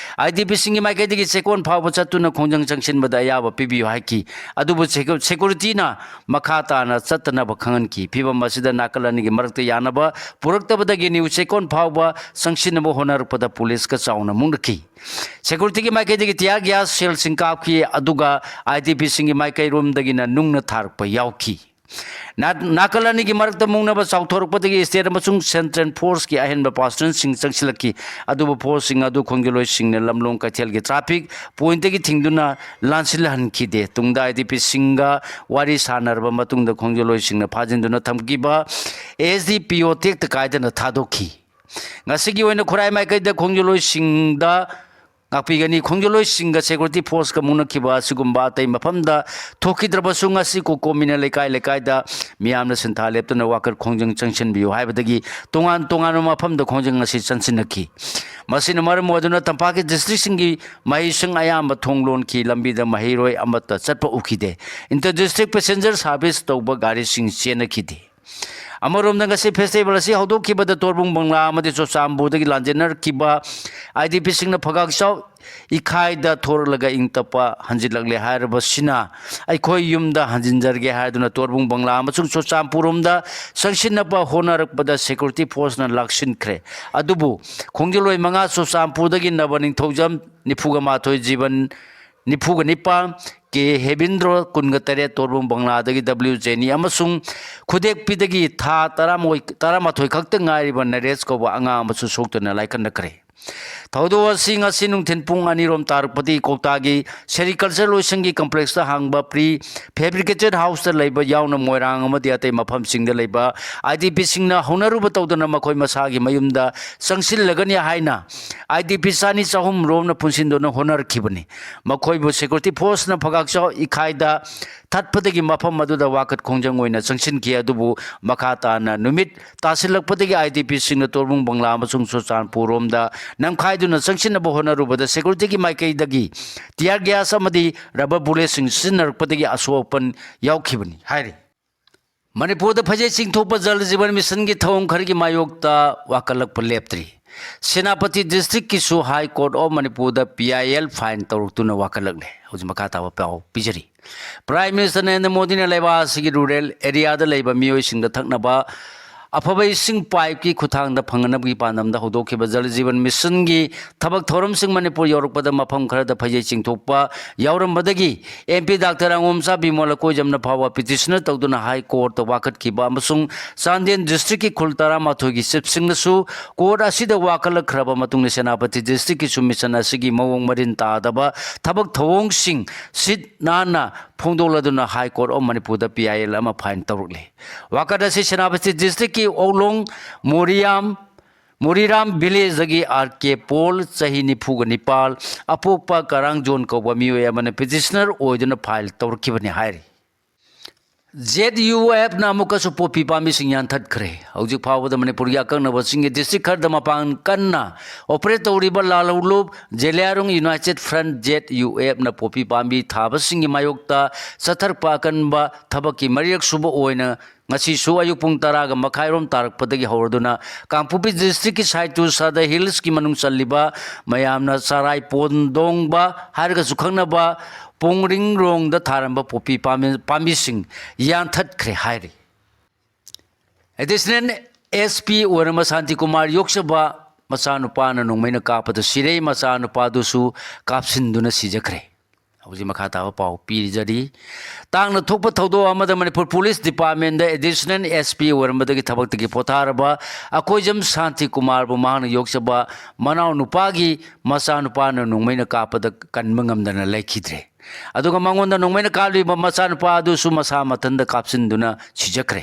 IDPꯁꯤꯡꯒꯤ ꯃꯥꯏꯀꯩꯗꯒꯤ ꯆꯦꯛꯀꯣꯟ ꯐꯥꯎꯕ ꯆꯠꯇꯨꯅ ꯈꯣꯡꯖꯪ ꯆꯪꯁꯤꯟꯕꯗ ꯑꯌꯥꯕ ꯄꯤꯕꯤꯌꯨ ꯍꯥꯏꯈꯤ꯫ ꯑꯗꯨꯕꯨ secu-, securityꯅ ꯃꯈꯥ ꯇꯥꯅ ꯆꯠꯇꯅꯕ ꯈꯪꯍꯟꯈꯤ꯫ ꯐꯤꯚꯝ ꯑꯁꯤꯗ ꯅꯥꯀꯜ ꯑꯅꯤꯒꯤ ꯃꯔꯛꯇ ꯌꯥꯅꯕ ꯄꯨꯔꯛꯇꯕꯗꯒꯤ ꯅ꯭ꯌꯨ ꯆꯦꯛꯀꯣꯟ ꯐꯥꯎꯕ ꯆꯪꯁꯤꯟꯅꯕ ꯍꯣꯠꯅꯔꯛꯄꯗ ꯄꯨꯂꯤꯁꯀ ꯆꯥꯎꯅ ꯃꯨꯛꯅꯈꯤ꯫ Securityꯒꯤ ꯃꯥꯏꯀꯩꯗꯒꯤ tear gas shellꯁꯤꯡ ꯀꯥꯞꯈꯤ, ꯑꯗꯨꯒ IDPꯁꯤꯡꯒꯤ ꯃꯥꯏꯀꯩꯔꯣꯝꯗꯒꯤꯅ ꯅꯨꯡꯅ ꯊꯥꯔꯛꯄ ꯌꯥꯎꯈꯤ꯫ ꯅꯥ-, ꯅꯥꯀꯜ ꯑꯅꯤꯒꯤ ꯃꯔꯛꯇ ꯃꯨꯛꯅꯕ ꯆꯥꯎꯊꯣꯔꯛꯄꯗꯒꯤ state ꯑꯃꯁꯨꯡ central forceꯀꯤ ꯑꯍꯦꯟꯕ personnelꯁꯤꯡ ꯆꯪꯁꯤꯜꯂꯛꯈꯤ꯫ ꯑꯗꯨꯕꯨ forceꯁꯤꯡ ꯑꯗꯨ ꯈꯣꯡꯖꯜꯂꯣꯏꯁꯤꯡꯅ ꯂꯝꯂꯣꯡ ꯀꯩꯊꯦꯜꯒꯤ traffic pointꯇꯒꯤ ꯊꯤꯡꯗꯨꯅ ꯂꯥꯟꯁꯤꯜꯍꯟꯈꯤꯗꯦ꯫ ꯇꯨꯡꯗ IDPꯁꯤꯡꯒ ꯋꯥꯔꯤ ꯁꯥꯟꯅꯔꯕ ꯃꯇꯨꯡꯗ ꯈꯣꯡꯖꯜꯂꯣꯏꯁꯤꯡꯅ ꯐꯥꯖꯤꯟꯗꯨꯅ ꯊꯝꯈꯤꯕ ASDPO ꯇꯦꯛꯇ ꯀꯥꯏꯗꯅ ꯊꯥꯗꯣꯛꯈꯤ꯫ ꯉꯁꯤꯒꯤ ꯑꯣꯏꯅ ꯈꯨꯔꯥꯏ ꯃꯥꯏꯀꯩꯗ ꯈꯣꯡꯖꯜꯂꯣꯏꯁꯤꯡꯗ ꯉꯥꯛꯄꯤꯒꯅꯤ꯫ ꯈꯣꯡꯖꯜꯂꯣꯏꯁꯤꯡꯒ security forceꯀ ꯃꯨꯛꯅꯈꯤꯕ ꯑꯁꯤꯒꯨꯝꯕ ꯑꯇꯩ ꯃꯐꯝꯗ ꯊꯣꯛꯈꯤꯗ꯭ꯔꯕꯁꯨ, ꯉꯁꯤ ꯀꯣꯀꯣꯃꯤꯅ ꯂꯩꯀꯥꯏ ꯂꯩꯀꯥꯏꯗ ꯃꯤꯌꯥꯝꯅ ꯁꯤꯟꯊꯥ ꯂꯦꯞꯇꯨꯅ ꯋꯥꯀꯠ ꯈꯣꯡꯖꯪ ꯆꯪꯁꯤꯟꯕꯤꯌꯨ ꯍꯥꯏꯕꯗꯒꯤ ꯇꯣꯉꯥꯟ ꯇꯣꯉꯥꯟꯕ ꯃꯐꯝꯗ ꯈꯣꯡꯖꯪ ꯑꯁꯤ ꯆꯪꯁꯤꯟꯅꯈꯤ꯫ ꯃꯁꯤꯅ ꯃꯔꯝ ꯑꯣꯏꯗꯨꯅ ꯇꯝꯄꯥꯛꯀꯤ districtꯁꯤꯡꯒꯤ ꯃꯍꯩꯁꯪ ꯑꯌꯥꯝꯕ ꯊꯣꯡ ꯂꯣꯟꯈꯤ꯫ ꯂꯝꯕꯤꯗ ꯃꯍꯩꯔꯣꯏ ꯑꯃꯠꯇ ꯆꯠꯄ ꯎꯈꯤꯗꯦ꯫ Inter district passenger service ꯇꯧꯕ ꯒꯥꯔꯤꯁꯤꯡ ꯆꯦꯟꯅꯈꯤꯗꯦ꯫ ꯑꯃꯔꯣꯝꯗ, ꯉꯁꯤ festival ꯑꯁꯤ ꯍꯧꯗꯣꯛꯈꯤꯕꯗ ꯇꯣꯔꯕꯨꯡ ꯕꯪꯂꯥ ꯑꯃꯗꯤ ꯆꯨꯔꯆꯥꯟꯄꯨꯔꯗꯒꯤ ꯂꯥꯟꯖꯦꯟꯅꯔꯛꯈꯤꯕ IDPꯁꯤꯡꯅ ꯐꯒꯥꯛꯆꯥꯎ ꯏꯈꯥꯏꯗ ꯊꯣꯔꯛꯂꯒ ꯏꯪ ꯇꯞꯄ ꯍꯟꯖꯤꯜꯂꯛꯂꯦ ꯍꯥꯏꯔꯕꯁꯤꯅ, ꯑꯩꯈꯣꯏ ꯌꯨꯝꯗ ꯍꯟꯖꯤꯟꯖꯔꯒꯦ ꯍꯥꯏꯗꯨꯅ ꯇꯣꯔꯕꯨꯡ ꯕꯪꯂꯥ ꯑꯃꯁꯨꯡ ꯆꯨꯔꯆꯥꯟꯄꯨꯔꯔꯣꯝꯗ ꯆꯪꯁꯤꯟꯅꯕ ꯍꯣꯠꯅꯔꯛꯄꯗ security forceꯅ ꯂꯥꯛꯁꯤꯟꯈ꯭ꯔꯦ꯫ ꯑꯗꯨꯕꯨ ꯈꯣꯡꯖꯜꯂꯣꯏ ꯃꯉꯥ ꯆꯨꯔꯆꯥꯟꯄꯨꯔꯗꯒꯤ ꯅꯕ ꯅꯤꯡꯊꯧꯖꯝ, ꯅꯤꯐꯨꯒ ꯃꯥꯊꯣꯏ ꯖꯤꯕꯟ, ꯅꯤꯐꯨꯒ ꯅꯤꯄꯥꯟ, ꯀꯦ ꯍꯦꯕꯤꯟꯗ꯭ꯔꯣ, ꯀꯨꯟꯒ ꯇꯔꯦꯠ, ꯇꯣꯔꯕꯨꯡ ꯕꯪꯂꯥꯗꯒꯤ ꯗꯕ꯭ꯂꯤꯎ ꯖꯦꯅꯤ ꯑꯃꯁꯨꯡ ꯈꯨꯗꯦꯛꯄꯤꯗꯒꯤ ꯊꯥ ꯇꯔꯥꯃꯥꯊꯣꯏ, ꯇꯔꯥꯃꯥꯊꯣꯏ ꯈꯛꯇ ꯉꯥꯏꯔꯤꯕ ꯅꯔꯦꯁ ꯀꯧꯕ ꯑꯉꯥꯡ ꯑꯃꯁꯨ ꯁꯣꯛꯇꯨꯅ ꯂꯥꯏꯀꯠꯅꯈ꯭ꯔꯦ꯫ ꯊꯧꯗꯣꯛ ꯑꯁꯤ ꯉꯁꯤ ꯅꯨꯡꯊꯤꯜ ꯄꯨꯡ ꯑꯅꯤꯔꯣꯝ ꯇꯥꯔꯛꯄꯗꯒꯤ ꯀꯧꯇꯥꯒꯤ Sericulture ꯂꯣꯏꯁꯪꯒꯤ complexꯇ ꯍꯥꯡꯕ pre fabricated houseꯇ ꯂꯩꯕ ꯌꯥꯎꯅ ꯃꯣꯏꯔꯥꯡ ꯑꯃꯗꯤ ꯑꯇꯩ ꯃꯐꯝꯁꯤꯡꯗ ꯂꯩꯕ IDPꯁꯤꯡꯅ ꯍꯧꯅꯔꯨꯕ ꯇꯧꯗꯅ ꯃꯈꯣꯏ ꯃꯁꯥꯒꯤ ꯃꯌꯨꯝꯗ ꯆꯪꯁꯤꯜꯂꯒꯅꯤ ꯍꯥꯏꯅ IDP ꯆꯅꯤ ꯆꯍꯨꯝ ꯔꯣꯝꯅ ꯄꯨꯟꯁꯤꯟꯗꯨꯅ ꯍꯣꯠꯅꯔꯛꯈꯤꯕꯅꯤ꯫ ꯃꯈꯣꯏꯕꯨ security forceꯅ ꯐꯒꯥꯛꯆꯥꯎ ꯏꯈꯥꯏꯗ ꯊꯠꯄꯗꯒꯤ ꯃꯐꯝ ꯑꯗꯨꯗ ꯋꯥꯀꯠ ꯈꯣꯡꯖꯪ ꯑꯣꯏꯅ ꯆꯪꯁꯤꯟꯈꯤ꯫ ꯑꯗꯨꯕꯨ ꯃꯈꯥ ꯇꯥꯅ ꯅꯨꯃꯤꯠ ꯇꯥꯁꯤꯜꯂꯛꯄꯗꯒꯤ IDPꯁꯤꯡꯅ ꯇꯣꯔꯕꯨꯡ ꯕꯪꯂꯥ ꯑꯃꯁꯨꯡ ꯆꯨꯔꯆꯥꯟꯄꯨꯔꯔꯣꯝꯗ ꯅꯝꯈꯥꯏꯗꯨꯅ ꯆꯪꯁꯤꯟꯅꯕ ꯍꯣꯠꯅꯔꯨꯕꯗ securityꯒꯤ ꯃꯥꯏꯀꯩꯗꯒꯤ tear gas ꯑꯃꯗꯤ rubber bulletꯁꯤꯡ ꯁꯤꯖꯤꯟꯅꯔꯛꯄꯗꯒꯤ ꯑꯁꯣꯛ ꯑꯄꯟ ꯌꯥꯎꯈꯤꯕꯅꯤ ꯍꯥꯏꯔꯤ꯫ ꯃꯅꯤꯄꯨꯔꯗ ꯐꯩꯖꯩ ꯆꯤꯡꯊꯣꯛꯄ ꯖꯜ ꯖꯤꯕꯟ ꯃꯤꯁꯟꯒꯤ ꯊꯧꯑꯣꯡ ꯈꯔꯒꯤ ꯃꯥꯌꯣꯛꯇ ꯋꯥꯀꯠꯂꯛꯄ ꯂꯦꯞꯇ꯭ꯔꯤ꯫ ꯁꯦꯅꯥꯄꯇꯤ districtꯀꯤꯁꯨ High Court of ꯃꯅꯤꯄꯨꯔꯗ PIL fine ꯇꯧꯔꯛꯇꯨꯅ ꯋꯥꯀꯠꯂꯛꯂꯦ꯫ ꯍꯧꯖꯤꯛ ꯃꯈꯥ ꯇꯥꯕ ꯄꯥꯎ ꯄꯤꯖꯔꯤ꯫ Prime Minister ꯅꯔꯦꯟꯗ꯭ꯔ ꯃꯣꯗꯤꯅ ꯂꯩꯕꯥꯛ ꯑꯁꯤꯒꯤ rural areaꯗ ꯂꯩꯕ ꯃꯤꯑꯣꯏꯁꯤꯡꯗ ꯊꯛꯅꯕ ꯑꯐꯕ ꯏꯁꯤꯡ ꯄꯥꯏꯞꯀꯤ ꯈꯨꯠꯊꯥꯡꯗ ꯐꯪꯅꯅꯕꯒꯤ ꯄꯥꯟꯗꯝꯗ ꯍꯧꯗꯣꯛꯈꯤꯕ ꯖꯜ ꯖꯤꯕꯟ ꯃꯤꯁꯟꯒꯤ ꯊꯕꯛ ꯊꯧꯔꯝꯁꯤꯡ ꯃꯅꯤꯄꯨꯔ ꯌꯧꯔꯛꯄꯗ ꯃꯐꯝ ꯈꯔꯗ ꯐꯩꯖꯩ ꯆꯤꯡꯊꯣꯛꯄ ꯌꯥꯎꯔꯝꯕꯗꯒꯤ ꯑꯦꯝ ꯄꯤ ꯗꯥꯛꯇꯔ ꯑꯉꯣꯝꯆꯥ ꯕꯤꯃꯣꯜ ꯑꯀꯣꯏꯖꯝꯅ ꯐꯥꯎꯕ ꯄꯤꯇꯤꯁꯅꯔ ꯇꯧꯗꯨꯅ ꯍꯥꯏ ꯀꯣꯔꯠꯇ ꯋꯥꯀꯠꯈꯤꯕ ꯑꯃꯁꯨꯡ ꯆꯥꯟꯗꯦꯜ ꯗꯤꯁꯇ꯭ꯔꯤꯛꯀꯤ ꯈꯨꯜ ꯇꯔꯥꯃꯥꯊꯣꯏꯒꯤ ꯆꯤꯐꯁꯤꯡꯅꯁꯨ ꯀꯣꯔꯠ ꯑꯁꯤꯗ ꯋꯥꯀꯠꯂꯛꯈ꯭ꯔꯕ ꯃꯇꯨꯡꯗ ꯁꯦꯅꯥꯄꯇꯤ ꯗꯤꯁꯇ꯭ꯔꯤꯛꯀꯤꯁꯨ ꯃꯤꯁꯟ ꯑꯁꯤꯒꯤ ꯃꯑꯣꯡ ꯃꯔꯤꯟ ꯇꯥꯗꯕ ꯊꯕꯛ ꯊꯧꯑꯣꯡꯁꯤꯡ ꯁꯤꯠ ꯅꯥꯟꯅ ꯐꯣꯡꯗꯣꯛꯂꯗꯨꯅ ꯍꯥꯏ ꯀꯣꯔꯠ ꯑꯣꯐ ꯃꯅꯤꯄꯨꯔꯗ ꯄꯤ ꯑꯥꯏ ꯑꯦꯜ ꯑꯃ ꯐꯥꯏꯜ ꯇꯧꯔꯛꯂꯤ꯫ ꯋꯥꯀꯠ ꯑꯁꯤ ꯁꯦꯅꯥꯄꯇꯤ ꯗꯤꯁꯇ꯭ꯔꯤꯛꯀꯤ ꯑꯣꯛꯂꯣꯡ ꯃꯣꯔꯤꯌꯥꯝ, ꯃꯣꯔꯤꯔꯥꯝ ꯚꯤꯂꯦꯖꯇꯒꯤ ꯑꯥꯔ ꯀꯦ ꯄꯣꯜ, ꯆꯍꯤ ꯅꯤꯐꯨꯒ ꯅꯤꯄꯥꯜ, ꯑꯄꯣꯛꯄ ꯀꯔꯥꯡꯖꯣꯟ ꯀꯧꯕ ꯃꯤꯑꯣꯏ ꯑꯃꯅ ꯄꯤꯇꯤꯁꯅꯔ ꯑꯣꯏꯗꯨꯅ ꯐꯥꯏꯜ ꯇꯧꯔꯛꯈꯤꯕꯅꯤ ꯍꯥꯏꯔꯤ꯫ ꯖꯦꯠ ꯌꯨ ꯑꯦꯐꯅ ꯑꯃꯨꯛꯀꯁꯨ ꯄꯣꯄꯤ ꯄꯥꯝꯕꯤꯁꯤꯡ ꯌꯥꯟꯊꯠꯈ꯭ꯔꯦ꯫ ꯍꯧꯖꯤꯛ ꯐꯥꯎꯕꯗ ꯃꯅꯤꯄꯨꯔꯒꯤ ꯑꯀꯛꯅꯕꯁꯤꯡꯒꯤ ꯗꯤꯁꯇ꯭ꯔꯤꯛ ꯈꯔꯗ ꯃꯄꯥꯡ ꯀꯟꯅ ꯑꯣꯄꯔꯦꯠ ꯇꯧꯔꯤꯕ ꯂꯥꯜꯍꯧꯂꯨꯞ Zeliangrong united front, Z U ꯑꯦꯐꯅ ꯄꯣꯄꯤ ꯄꯥꯝꯕꯤ ꯊꯥꯕꯁꯤꯡꯒꯤ ꯃꯥꯌꯣꯛꯇ ꯆꯠꯊꯔꯛꯄ ꯑꯀꯟꯕ ꯊꯕꯛꯀꯤ ꯃꯔꯤꯔꯛ ꯁꯨꯕ ꯑꯣꯏꯅ ꯉꯁꯤꯁꯨ ꯑꯌꯨꯛ ꯄꯨꯡ ꯇꯔꯥꯒ ꯃꯈꯥꯏꯔꯣꯝ ꯇꯥꯔꯛꯄꯗꯒꯤ ꯍꯧꯔꯗꯨꯅ ꯀꯥꯡꯄꯣꯛꯄꯤ ꯗꯤꯁꯇ꯭ꯔꯤꯛꯀꯤ ꯁꯥꯏꯇꯨ ꯁꯥꯗ ꯍꯤꯜꯁꯀꯤ ꯃꯅꯨꯡ ꯆꯜꯂꯤꯕ ꯃꯌꯥꯝꯅ ꯆꯔꯥꯏ ꯄꯣꯟꯗꯣꯡꯕ ꯍꯥꯏꯔꯒꯁꯨ ꯈꯪꯅꯕ ꯄꯣꯡꯔꯤꯡꯔꯣꯡꯗ ꯊꯥꯔꯝꯕ ꯄꯣꯄꯤ ꯄꯥꯝꯕꯤ-, ꯄꯥꯝꯕꯤꯁꯤꯡ ꯌꯥꯟꯊꯠꯈ꯭ꯔꯦ ꯍꯥꯏꯔꯤ꯫ ꯑꯦꯗꯤꯁꯅꯦꯜ ꯑꯦꯁ ꯄꯤ ꯑꯣꯏꯔꯝꯕ ꯁꯥꯟꯇꯤꯀꯨꯃꯥꯔ ꯌꯣꯛꯆꯕ ꯃꯆꯥꯅꯨꯄꯥꯅ ꯅꯣꯡꯃꯩꯅ ꯀꯥꯞꯄꯗ ꯁꯤꯔꯦ꯫ ꯃꯆꯥꯅꯨꯄꯥꯗꯨꯁꯨ ꯀꯥꯞꯁꯤꯟꯗꯨꯅ ꯁꯤꯖꯈ꯭ꯔꯦ꯫ ꯍꯧꯖꯤꯛ ꯃꯈꯥ ꯇꯥꯕ ꯄꯥꯎ ꯄꯤꯖꯔꯤ꯫ ꯇꯥꯡꯅ ꯊꯣꯛꯄ ꯊꯧꯗꯣꯛ ꯑꯃꯗ ꯃꯅꯤꯄꯨꯔ ꯄꯨꯂꯤꯁ ꯗꯤꯄꯥꯔꯠꯃꯦꯟꯗ ꯑꯦꯗꯤꯁꯅꯦꯜ ꯑꯦꯁ ꯄꯤ ꯑꯣꯏꯔꯝꯕꯗꯒꯤ ꯊꯕꯛꯇꯒꯤ ꯄꯣꯊꯥꯔꯕ ꯑꯀꯣꯏꯖꯝ ꯁꯥꯟꯇꯤꯀꯨꯃꯥꯔꯕꯨ ꯃꯍꯥꯛꯅ ꯌꯣꯛꯆꯕ ꯃꯅꯥꯎꯅꯨꯄꯥꯒꯤ ꯃꯆꯥꯅꯨꯄꯥꯅ ꯅꯣꯡꯃꯩꯅ ꯀꯥꯞꯄꯗ ꯀꯟꯕ ꯉꯝꯗꯅ ꯂꯩꯈꯤꯗ꯭ꯔꯦ꯫ ꯑꯗꯨꯒ ꯃꯉꯣꯟꯗ ꯅꯣꯡꯃꯩꯅ ꯀꯥꯞꯂꯤꯕ ꯃꯆꯥꯅꯨꯄꯥ ꯑꯗꯨꯁꯨ ꯃꯁꯥ ꯃꯊꯟꯇ ꯀꯥꯞꯁꯤꯟꯗꯨꯅ ꯁꯤꯖꯈ꯭ꯔꯦ꯫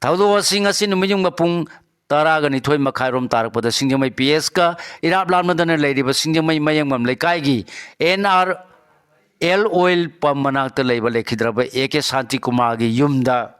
ꯊꯧꯗꯣꯛ ꯑꯁꯤ ꯉꯁꯤ ꯅꯨꯃꯤꯠ ꯌꯨꯡꯕ ꯄꯨꯡ ꯇꯔꯥꯒ ꯅꯤꯊꯣꯏ ꯃꯈꯥꯏꯔꯣꯝ ꯇꯥꯔꯛꯄꯗ ꯁꯤꯡꯖꯃꯩ ꯄꯤ ꯑꯦꯁꯀ ꯏꯔꯥꯞ ꯂꯥꯞꯅꯗꯅ ꯂꯩꯔꯤꯕ ꯁꯤꯡꯖꯃꯩ ꯃꯌꯦꯡꯕꯝ ꯂꯩꯀꯥꯏꯒꯤ N R L oil pump ꯃꯅꯥꯛꯇ ꯂꯩꯕ ꯂꯩꯈꯤꯗ꯭ꯔꯕ ꯑꯦ ꯀꯦ ꯁꯥꯟꯇꯤꯀꯨꯃꯥꯔꯒꯤ ꯌꯨꯝꯗ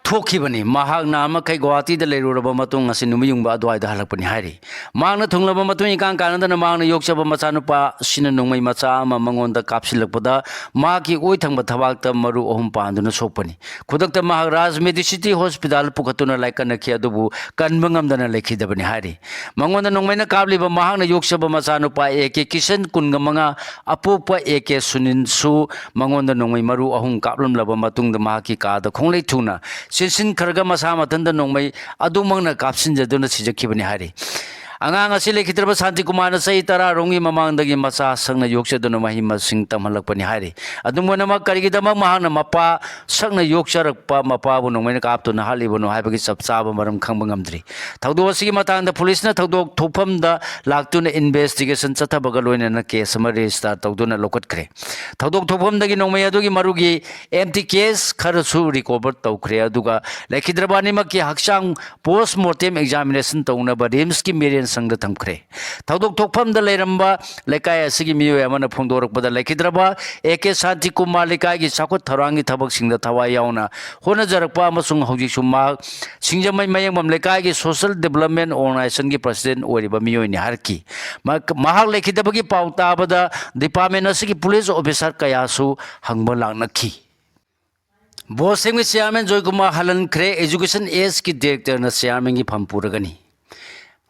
ꯊꯣꯛꯈꯤꯕꯅꯤ꯫ ꯃꯍꯥꯛ ꯅꯍꯥꯟꯃꯈꯩ ꯒꯨꯋꯥꯍꯥꯇꯤꯗ ꯂꯩꯔꯨꯔꯕ ꯃꯇꯨꯡ ꯉꯁꯤ ꯅꯨꯃꯤꯠ ꯌꯨꯡꯕ ꯑꯗꯨꯋꯥꯏꯗ ꯍꯜꯂꯛꯄꯅꯤ ꯍꯥꯏꯔꯤ꯫ ꯃꯍꯥꯛꯅ ꯊꯨꯡꯂꯕ ꯃꯇꯨꯡ ꯏꯀꯥꯟ ꯀꯥꯟꯅꯗꯅ ꯃꯍꯥꯛꯅ ꯌꯣꯛꯆꯕ ꯃꯆꯥꯅꯨꯄꯥ ꯑꯁꯤꯅ ꯅꯣꯡꯃꯩ ꯃꯆꯥ ꯑꯃ ꯃꯉꯣꯟꯗ ꯀꯥꯞꯁꯤꯜꯂꯛꯄꯗ ꯃꯍꯥꯛꯀꯤ ꯑꯣꯏ ꯊꯪꯕ ꯊꯕꯥꯛꯇ ꯃꯔꯨ ꯑꯍꯨꯝ ꯄꯥꯟꯗꯨꯅ ꯁꯣꯛꯄꯅꯤ꯫ ꯈꯨꯗꯛꯇ ꯃꯍꯥꯛ ꯔꯥꯖ ꯃꯦꯗꯤꯁꯤꯇꯤ ꯍꯣꯁꯄꯤꯇꯥꯜ ꯄꯨꯈꯠꯇꯨꯅ ꯂꯥꯏꯀꯠꯅꯈꯤ, ꯑꯗꯨꯕꯨ ꯀꯟꯕ ꯉꯝꯗꯅ ꯂꯩꯈꯤꯗꯕꯅꯤ ꯍꯥꯏꯔꯤ꯫ ꯃꯉꯣꯟꯗ ꯅꯣꯡꯃꯩꯅ ꯀꯥꯞꯂꯤꯕ ꯃꯍꯥꯛꯅ ꯌꯣꯛꯆꯕ ꯃꯆꯥꯅꯨꯄꯥ ꯑꯦ ꯀꯦ ꯀꯤꯁꯟ, ꯀꯨꯟꯒ ꯃꯉꯥ, ꯑꯄꯣꯛꯄ ꯑꯦ ꯀꯦ ꯁꯨꯅꯤꯜꯁꯨ ꯃꯉꯣꯟꯗ ꯅꯣꯡꯃꯩ ꯃꯔꯨ ꯑꯍꯨꯝ ꯀꯥꯞꯂꯝꯂꯕ ꯃꯇꯨꯡꯗ ꯃꯍꯥꯛꯀꯤ ꯀꯥꯗ ꯈꯣꯡꯂꯩ ꯊꯨꯅ ꯆꯦꯟꯁꯤꯟꯈ꯭ꯔꯒ ꯃꯁꯥ ꯃꯊꯟꯇ ꯅꯣꯡꯃꯩ ꯑꯗꯨꯃꯛꯅ ꯀꯥꯞꯁꯤꯟꯖꯗꯨꯅ ꯁꯤꯖꯈꯤꯕꯅꯤ ꯍꯥꯏꯔꯤ꯫ ꯑꯉꯥꯡ ꯑꯁꯤ ꯂꯩꯈꯤꯗ꯭ꯔꯕ ꯁꯥꯟꯇꯤꯀꯨꯃꯥꯔꯅ ꯆꯍꯤ ꯇꯔꯥ ꯔꯣꯝꯒꯤ ꯃꯃꯥꯡꯗꯒꯤ ꯃꯆꯥ ꯁꯛꯅ ꯌꯣꯛꯆꯗꯨꯅ ꯃꯍꯩ ꯃꯁꯤꯡ ꯇꯝꯍꯜꯂꯛꯄꯅꯤ ꯍꯥꯏꯔꯤ꯫ ꯑꯗꯨꯝ ꯑꯣꯏꯅꯃꯛ, ꯀꯔꯤꯒꯤꯗꯃꯛ ꯃꯍꯥꯛꯅ ꯃꯄꯥ ꯁꯛꯅ ꯌꯣꯛꯆꯔꯛꯄ ꯃꯄꯥꯕꯨ ꯅꯣꯡꯃꯩꯅ ꯀꯥꯞꯇꯨꯅ ꯍꯥꯠꯂꯤꯕꯅꯣ ꯍꯥꯏꯕꯒꯤ ꯆꯞ ꯆꯥꯕ ꯃꯔꯝ ꯈꯪꯕ ꯉꯝꯗ꯭ꯔꯤ꯫ ꯊꯧꯗꯣꯛ ꯑꯁꯤꯒꯤ ꯃꯇꯥꯡꯗ ꯄꯨꯂꯤꯁꯅ ꯊꯧꯗꯣꯛ ꯊꯣꯛꯐꯝꯗ ꯂꯥꯛꯇꯨꯅ ꯏꯟꯚꯦꯁꯇꯤꯒꯦꯁꯟ ꯆꯠꯊꯕꯒ ꯂꯣꯏꯅꯅ ꯀꯦꯁ ꯑꯃ ꯔꯦꯖꯤꯁꯇꯥꯔ ꯇꯧꯗꯨꯅ ꯂꯧꯈꯠꯈ꯭ꯔꯦ꯫ ꯊꯧꯗꯣꯛ ꯊꯣꯛꯐꯝꯗꯒꯤ ꯅꯣꯡꯃꯩ ꯑꯗꯨꯒꯤ ꯃꯔꯨꯒꯤ ꯑꯦꯝꯇꯤ ꯀꯦꯁ ꯈꯔꯁꯨ ꯔꯤꯀꯣꯚꯔ ꯇꯧꯈ꯭ꯔꯦ, ꯑꯗꯨꯒ ꯂꯩꯈꯤꯗ꯭ꯔꯕ ꯑꯅꯤꯃꯛꯀꯤ ꯍꯛꯆꯥꯡ ꯄꯣꯁ ꯃꯣꯔꯇꯦꯝ ꯑꯦꯛꯖꯥꯃꯤꯅꯦꯁꯟ ꯇꯧꯅꯕ ꯔꯤꯝꯁꯀꯤ ꯃꯤꯔꯦꯟ ꯁꯪꯗ ꯊꯝꯈ꯭ꯔꯦ꯫ ꯊꯧꯗꯣꯛ ꯊꯣꯛꯐꯝꯗ ꯂꯩꯔꯝꯕ ꯂꯩꯀꯥꯏ ꯑꯁꯤꯒꯤ ꯃꯤꯑꯣꯏ ꯑꯃꯅ ꯐꯣꯡꯗꯣꯔꯛꯄꯗ, ꯂꯩꯈꯤꯗ꯭ꯔꯕ ꯑꯦ ꯀꯦ ꯁꯥꯟꯇꯤꯀꯨꯃꯥꯔ ꯂꯩꯀꯥꯏꯒꯤ ꯆꯥꯎꯈꯠ ꯊꯧꯔꯥꯡꯒꯤ ꯊꯕꯛꯁꯤꯡꯗ ꯊꯋꯥꯏ ꯌꯥꯎꯅ ꯍꯣꯠꯅꯖꯔꯛꯄ ꯑꯃꯁꯨꯡ ꯍꯧꯖꯤꯛꯁꯨ ꯃꯍꯥꯛ ꯁꯤꯡꯖꯃꯩ ꯃꯌꯦꯡꯕꯝ ꯂꯩꯀꯥꯏꯒꯤ ꯁꯣꯁꯦꯜ ꯗꯤꯕꯂꯞꯃꯦꯟ ꯑꯣꯔꯒꯅꯥꯏꯖꯦꯁꯟꯒꯤ ꯄ꯭ꯔꯁꯤꯗꯦꯟ ꯑꯣꯏꯔꯤꯕ ꯃꯤꯑꯣꯏꯅꯤ ꯍꯥꯏꯔꯛꯈꯤ꯫ ꯃꯍꯥꯛ ꯃꯍꯥꯛ ꯂꯩꯈꯤꯗꯕꯒꯤ ꯄꯥꯎ ꯇꯥꯕꯗ ꯗꯤꯄꯥꯔꯠꯃꯦꯟ ꯑꯁꯤꯒꯤ ꯄꯨꯂꯤꯁ ꯑꯣꯐꯤꯁꯥꯔ ꯀꯌꯥꯁꯨ ꯍꯪꯕ ꯂꯥꯛꯅꯈꯤ꯫ ꯕꯣꯁꯦꯝꯒꯤ ꯆꯤꯌꯥꯔꯃꯦꯟ ꯖꯣꯏꯀꯨꯃꯥꯔ ꯍꯜꯍꯟꯈ꯭ꯔꯦ꯫ ꯑꯦꯖꯨꯀꯦꯁꯟ ꯑꯦꯁꯀꯤ ꯗꯤꯔꯦꯛꯇꯔꯅ ꯆꯤꯌꯥꯔꯃꯦꯟꯒꯤ ꯐꯝ ꯄꯨꯔꯒꯅꯤ꯫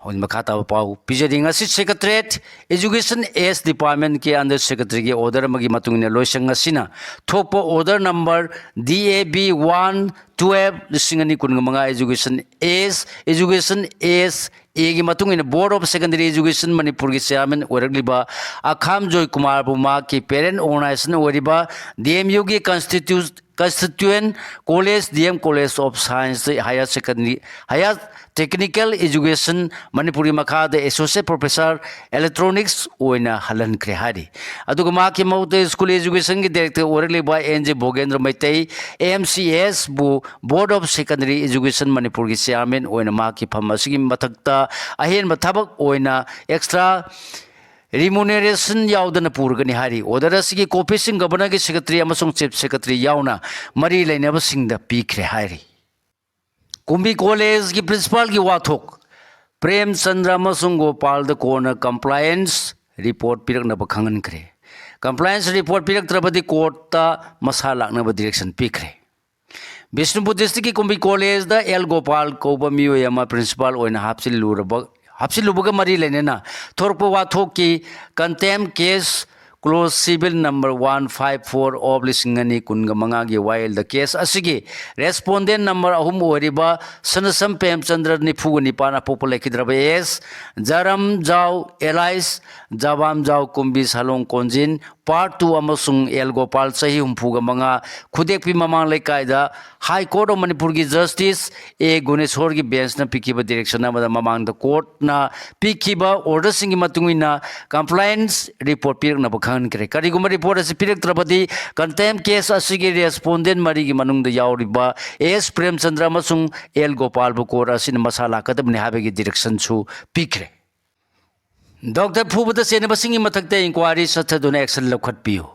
ꯍꯧꯖꯤꯛ ꯃꯈꯥ ꯇꯥꯕ ꯄꯥꯎ ꯄꯤꯖꯔꯤ꯫ ꯉꯁꯤ ꯁꯦꯀ꯭ꯔꯦꯇꯔꯤꯌꯦꯠ ꯑꯦꯖꯨꯀꯦꯁꯟ ꯑꯦꯁ ꯗꯤꯄꯥꯔꯠꯃꯦꯟꯀꯤ ꯑꯟꯗꯔ ꯁꯦꯀ꯭ꯔꯦꯇꯔꯤꯒꯤ ꯑꯣꯔꯗꯔ ꯑꯃꯒꯤ ꯃꯇꯨꯡ ꯏꯟꯅ ꯂꯣꯏꯁꯪ ꯑꯁꯤꯅ ꯊꯣꯛꯄ order number D A B one twelve ꯂꯤꯁꯤꯡ ꯑꯅꯤ ꯀꯨꯟꯒ ꯃꯉꯥ ꯑꯦꯖꯨꯀꯦꯁꯟ ꯑꯦꯁ, ꯑꯦꯖꯨꯀꯦꯁꯟ ꯑꯦꯁ ꯑꯦꯒꯤ ꯃꯇꯨꯡ ꯏꯟꯅ ꯕꯣꯔꯗ ꯑꯣꯐ ꯁꯦꯀꯦꯟꯗꯔꯤ ꯑꯦꯖꯨꯀꯦꯁꯟ ꯃꯅꯤꯄꯨꯔꯒꯤ ꯆꯤꯌꯥꯔꯃꯦꯟ ꯑꯣꯏꯔꯛꯂꯤꯕ ꯑꯈꯥꯝ ꯖꯣꯏꯀꯨꯃꯥꯔꯕꯨ ꯃꯍꯥꯛꯀꯤ ꯄꯦꯔꯦꯟ ꯑꯣꯔꯒꯅꯥꯏꯖꯦꯁꯟ ꯑꯣꯏꯔꯤꯕ ꯗꯤ ꯑꯦꯝ ꯌꯨꯒꯤ ꯀꯟꯁꯇꯤꯇ꯭ꯌꯨ-, constituent college, D M college of science higher secondary, higher technical education ꯃꯅꯤꯄꯨꯔꯒꯤ ꯃꯈꯥꯗ ꯑꯦꯁꯣꯁꯤꯌꯦꯠ ꯄ꯭ꯔꯣꯐꯦꯁꯔ ꯏꯂꯦꯛꯇ꯭ꯔꯣꯅꯤꯛꯁ ꯑꯣꯏꯅ ꯍꯜꯍꯟꯈ꯭ꯔꯦ ꯍꯥꯏꯔꯤ꯫ ꯑꯗꯨꯒ ꯃꯍꯥꯛꯀꯤ ꯃꯍꯨꯠꯇ ꯁ꯭ꯀꯨꯜ ꯑꯦꯖꯨꯀꯦꯁꯟꯒꯤ ꯗꯥꯏꯔꯦꯛꯇꯔ ꯑꯣꯏꯔꯛꯂꯤꯕ N J Bhogendra Meitei, A M C ꯑꯦꯁꯕꯨ ꯕꯣꯔꯗ ꯑꯣꯐ ꯁꯦꯀꯦꯟꯗꯔꯤ ꯑꯦꯖꯨꯀꯦꯁꯟ ꯃꯅꯤꯄꯨꯔꯒꯤ ꯆꯤꯌꯥꯔꯃꯦꯟ ꯑꯣꯏꯅ ꯃꯍꯥꯛꯀꯤ ꯐꯝ ꯑꯁꯤꯒꯤ ꯃꯊꯛꯇ ꯑꯍꯦꯟꯕ ꯊꯕꯛ ꯑꯣꯏꯅ ꯑꯦꯛꯁꯇ꯭ꯔꯥ ꯔꯤꯃꯨꯅꯦꯔꯦꯁꯟ ꯌꯥꯎꯗꯅ ꯄꯨꯔꯒꯅꯤ ꯍꯥꯏꯔꯤ꯫ ꯑꯣꯔꯗꯔ ꯑꯁꯤꯒꯤ ꯀꯣꯄꯤꯁꯤꯡ ꯒꯕꯔꯅꯔꯒꯤ ꯁꯦꯀ꯭ꯔꯦꯇꯔꯤ ꯑꯃꯁꯨꯡ ꯆꯤꯐ ꯁꯦꯀ꯭ꯔꯦꯇꯔꯤ ꯌꯥꯎꯅ ꯃꯔꯤ ꯂꯩꯅꯕꯁꯤꯡꯗ ꯄꯤꯈ꯭ꯔꯦ ꯍꯥꯏꯔꯤ꯫ ꯀꯨꯝꯕꯤ ꯀꯣꯂꯦꯖꯀꯤ ꯄ꯭ꯔꯤꯟꯁꯤꯄꯥꯜꯒꯤ ꯋꯥꯊꯣꯛ꯫ ꯄ꯭ꯔꯦꯝꯆꯟꯗ꯭ꯔ ꯑꯃꯁꯨꯡ ꯒꯣꯄꯥꯜꯗ ꯀꯣꯔꯠꯅ ꯀꯝꯄ꯭ꯂꯥꯏꯌꯦꯟꯁ ꯔꯤꯄꯣꯔꯠ ꯄꯤꯔꯛꯅꯕ ꯈꯪꯍꯟꯈ꯭ꯔꯦ꯫ ꯀꯝꯄ꯭ꯂꯥꯏꯌꯦꯟꯁ ꯔꯤꯄꯣꯔꯠ ꯄꯤꯔꯛꯇ꯭ꯔꯕꯗꯤ ꯀꯣꯔꯠꯇ ꯃꯁꯥ ꯂꯥꯛꯅꯕ ꯗꯤꯔꯦꯛꯁꯟ ꯄꯤꯈ꯭ꯔꯦ꯫ ꯕꯤꯁꯅꯨꯄꯨꯔ ꯗꯤꯁꯇ꯭ꯔꯤꯛꯀꯤ ꯀꯨꯝꯕꯤ ꯀꯣꯂꯦꯖꯗ ꯑꯦꯜ ꯒꯣꯄꯥꯜ ꯀꯧꯕ ꯃꯤꯑꯣꯏ ꯑꯃ ꯄ꯭ꯔꯤꯟꯁꯤꯄꯥꯜ ꯑꯣꯏꯅ ꯍꯥꯞꯆꯤꯜꯂꯨꯔꯕ, ꯍꯥꯞꯆꯤꯜꯂꯨꯕꯒ ꯃꯔꯤ ꯂꯩꯅꯅ ꯊꯣꯔꯛꯄ ꯋꯥꯊꯣꯛꯀꯤ ꯀꯟꯇꯦꯝ case clause civil number one five four of ꯂꯤꯁꯤꯡ ꯑꯅꯤ ꯀꯨꯟꯒ ꯃꯉꯥꯒꯤ ꯋꯥꯌꯦꯜꯗ case ꯑꯁꯤꯒꯤ respondent number ꯑꯍꯨꯝ ꯑꯣꯏꯔꯤꯕ ꯁꯅꯁꯝ ꯄ꯭ꯔꯦꯝꯆꯟꯗ꯭ꯔ, ꯅꯤꯐꯨꯒ ꯅꯤꯄꯥꯟ, ꯑꯄꯣꯛꯄ ꯂꯩꯈꯤꯗ꯭ꯔꯕ ꯑꯦꯁ ꯖꯔꯝ ꯖꯥꯎ alias ꯖꯕꯥꯝ ꯖꯥꯎ ꯀꯨꯝꯕꯤ ꯁꯥꯂꯣꯡ ꯀꯣꯟꯖꯤꯟ, part two, ꯑꯃꯁꯨꯡ ꯑꯦꯜ ꯒꯣꯄꯥꯜ, ꯆꯍꯤ ꯍꯨꯝꯐꯨꯒ ꯃꯉꯥ, ꯈꯨꯗꯦꯛꯄꯤ ꯃꯃꯥꯡ ꯂꯩꯀꯥꯏꯗ High Court of ꯃꯅꯤꯄꯨꯔꯒꯤ Justice ꯑꯦ ꯒꯨꯅꯦꯁꯣꯔꯒꯤ benchꯅ ꯄꯤꯈꯤꯕ direction ꯑꯃꯗ ꯃꯃꯥꯡꯗ courtꯅ ꯄꯤꯈꯤꯕ orderꯁꯤꯡꯒꯤ ꯃꯇꯨꯡ ꯏꯟꯅ compliance report ꯄꯤꯔꯛꯅꯕ ꯈꯪꯍꯟꯈ꯭ꯔꯦ꯫ ꯀꯔꯤꯒꯨꯝꯕ report ꯑꯁꯤ ꯄꯤꯔꯛꯇ꯭ꯔꯕꯗꯤ contempt case ꯑꯁꯤꯒꯤ respondent ꯃꯔꯤꯒꯤ ꯃꯅꯨꯡꯗ ꯌꯥꯎꯔꯤꯕ ꯑꯦꯁ ꯄ꯭ꯔꯦꯝꯆꯟꯗ꯭ꯔ ꯑꯃꯁꯨꯡ ꯑꯦꯜ ꯒꯣꯄꯥꯜꯕꯨ court ꯑꯁꯤꯅ ꯃꯁꯥ ꯂꯥꯛꯀꯗꯕꯅꯤ ꯍꯥꯏꯕꯒꯤ directionꯁꯨ ꯄꯤꯈ꯭ꯔꯦ꯫ Doctor ꯐꯨꯕꯗ ꯆꯦꯟꯅꯕꯁꯤꯡꯒꯤ ꯃꯊꯛꯇ inquiry ꯆꯠꯊꯗꯨꯅ action ꯂꯧꯈꯠꯄꯤꯌꯨ꯫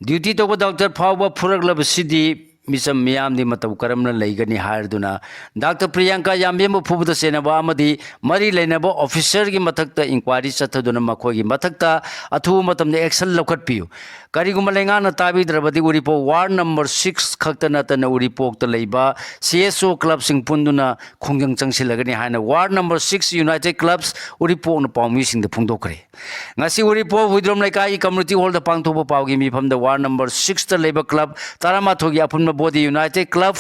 Duty ꯇꯧꯕ doctor ꯐꯥꯎꯕ ꯐꯨꯔꯛꯂꯕꯁꯤꯗꯤ ꯃꯤꯆꯝ ꯃꯤꯌꯥꯝꯗꯤ ꯃꯇꯧ ꯀꯔꯝꯅ ꯂꯩꯒꯅꯤ ꯍꯥꯏꯔꯗꯨꯅ doctor ꯄ꯭ꯔꯤꯌꯥꯡꯀꯥ ꯌꯥꯝꯕꯦꯝꯕꯨ ꯐꯨꯕꯗ ꯆꯦꯟꯅꯕ ꯑꯃꯗꯤ ꯃꯔꯤ ꯂꯩꯅꯕ officerꯒꯤ ꯃꯊꯛꯇ inquiry ꯆꯠꯊꯗꯨꯅ ꯃꯈꯣꯏꯒꯤ ꯃꯊꯛꯇ ꯑꯊꯨꯕ ꯃꯇꯝꯗ action ꯂꯧꯈꯠꯄꯤꯌꯨ꯫ ꯀꯔꯤꯒꯨꯝꯕ ꯂꯩꯉꯥꯛꯅ ꯇꯥꯕꯤꯗ꯭ꯔꯕꯗꯤ ꯎꯔꯤꯄꯣꯛ ward number six ꯈꯛꯇ ꯅꯠꯇꯅ ꯎꯔꯤꯄꯣꯛꯇ ꯂꯩꯕ C S O clubꯁꯤꯡ ꯄꯨꯟꯗꯨꯅ ꯈꯣꯡꯖꯪ ꯆꯪꯁꯤꯜꯂꯒꯅꯤ ꯍꯥꯏꯅ ward number six United Clubs ꯎꯔꯤꯄꯣꯛꯅ ꯄꯥꯎꯃꯤꯁꯤꯡꯗ ꯐꯣꯡꯗꯣꯛꯈ꯭ꯔꯦ꯫ ꯉꯁꯤ ꯎꯔꯤꯄꯣꯛ ꯍꯨꯏꯗ꯭ꯔꯣꯝ ꯂꯩꯀꯥꯏꯒꯤ community hallꯗ ꯄꯥꯡꯊꯣꯛꯄ ꯄꯥꯎꯒꯤ ꯃꯤꯐꯝꯗ ward number sixꯇ ꯂꯩꯕ club ꯇꯔꯥꯃꯥꯊꯣꯏꯒꯤ ꯑꯄꯨꯟꯕ body United Club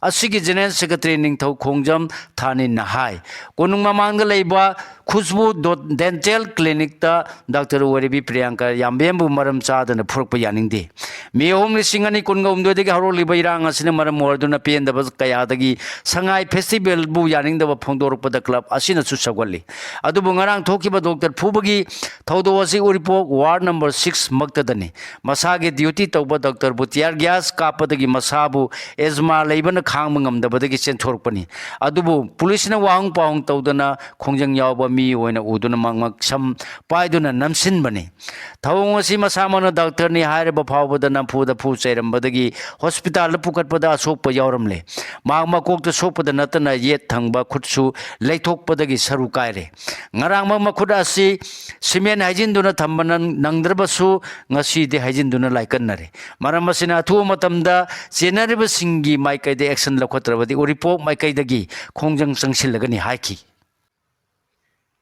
ꯑꯁꯤꯒꯤ general secretary ꯅꯤꯡꯊꯧ ꯈꯣꯡꯖꯝ ꯊꯥꯅꯤꯟꯅ ꯍꯥꯏ꯫ ꯀꯣꯅꯨꯡ ꯃꯃꯥꯡꯗ ꯂꯩꯕ ꯈꯨꯁꯕꯨ ꯗꯣ-, dental clinicꯇ doctor ꯑꯣꯏꯔꯤꯕꯤ ꯄ꯭ꯔꯤꯌꯥꯡꯀꯥ ꯌꯥꯝꯕꯦꯝꯕꯨ ꯃꯔꯝ ꯆꯥꯗꯅ ꯐꯨꯔꯛꯄ ꯌꯥꯅꯤꯡꯗꯦ꯫ May ꯑꯍꯨꯝ, ꯂꯤꯁꯤꯡ ꯑꯅꯤ ꯀꯨꯟꯒ ꯍꯨꯝꯗꯣꯏꯗꯒꯤ ꯍꯧꯔꯛꯂꯤꯕ ꯏꯔꯥꯡ ꯑꯁꯤꯅ ꯃꯔꯝ ꯑꯣꯏꯔꯗꯨꯅ ꯄꯦꯟꯗꯕ ꯀꯌꯥꯗꯒꯤ ꯁꯉꯥꯏ festivalꯕꯨ ꯌꯥꯅꯤꯡꯗꯕ ꯐꯣꯡꯗꯣꯔꯛꯄꯗ club ꯑꯁꯤꯅꯁꯨ ꯁꯧꯒꯠꯂꯤ꯫ ꯑꯗꯨꯕꯨ ꯉꯔꯥꯡ ꯊꯣꯛꯈꯤꯕ doctor ꯐꯨꯕꯒꯤ ꯊꯧꯗꯣꯛ ꯑꯁꯤ ꯎꯔꯤꯄꯣꯛ ward number six ꯃꯛꯇꯗꯅꯤ꯫ ꯃꯁꯥꯒꯤ duty ꯇꯧꯕ doctorꯕꯨ tear gas ꯀꯥꯞꯄꯗꯒꯤ ꯃꯁꯥꯕꯨ asthma ꯂꯩꯕꯅ ꯈꯥꯡꯕ ꯉꯝꯗꯕꯗꯒꯤ ꯆꯦꯟꯊꯣꯔꯛꯄꯅꯤ꯫ ꯑꯗꯨꯕꯨ policeꯅ ꯋꯥꯍꯪ ꯄꯥꯎꯍꯪ ꯇꯧꯗꯅ ꯈꯣꯡꯖꯪ ꯌꯥꯎꯕ ꯃꯤ ꯑꯣꯏꯅ ꯎꯗꯨꯅ ꯃꯉꯛ ꯁꯝ ꯄꯥꯏꯗꯨꯅ ꯅꯝꯁꯤꯟꯕꯅꯤ꯫ ꯊꯧꯑꯣꯡ ꯑꯁꯤ ꯃꯁꯥꯃꯛꯅ doctorꯅꯤ ꯍꯥꯏꯔꯕ ꯐꯥꯎꯕꯗ ꯅꯝꯐꯨꯗ ꯐꯨ ꯆꯩꯔꯝꯕꯗꯒꯤ hospitalꯗ ꯄꯨꯈꯠꯄꯗ ꯑꯁꯣꯛꯄ ꯌꯥꯎꯔꯝꯂꯦ꯫ ꯃꯍꯥꯛ ꯃꯀꯣꯛꯇ ꯁꯣꯛꯄꯗ ꯅꯠꯇꯅ ꯌꯦꯠ ꯊꯪꯕ ꯈꯨꯠꯁꯨ ꯂꯩꯊꯣꯛꯄꯗꯒꯤ ꯁꯔꯨ ꯀꯥꯏꯔꯦ꯫ ꯉꯔꯥꯡꯃꯛ ꯃꯈꯨꯠ ꯑꯁꯤ cement ꯍꯩꯖꯤꯟꯗꯨꯅ ꯊꯝꯕ ꯅꯪ-, ꯅꯪꯗ꯭ꯔꯕꯁꯨ ꯉꯁꯤꯗꯤ ꯍꯩꯖꯤꯟꯗꯨꯅ ꯂꯥꯏꯀꯠꯅꯔꯦ꯫ ꯃꯔꯝ ꯑꯁꯤꯅ ꯑꯊꯨꯕ ꯃꯇꯝꯗ ꯆꯦꯟꯅꯔꯤꯕꯁꯤꯡꯒꯤ ꯃꯥꯏꯀꯩꯗ action ꯂꯧꯈꯠꯇ꯭ꯔꯕꯗꯤ ꯎꯔꯤꯄꯣꯛ ꯃꯥꯏꯀꯩꯗꯒꯤ ꯈꯣꯡꯖꯪ ꯆꯪꯁꯤꯜꯂꯒꯅꯤ ꯍꯥꯏꯈꯤ꯫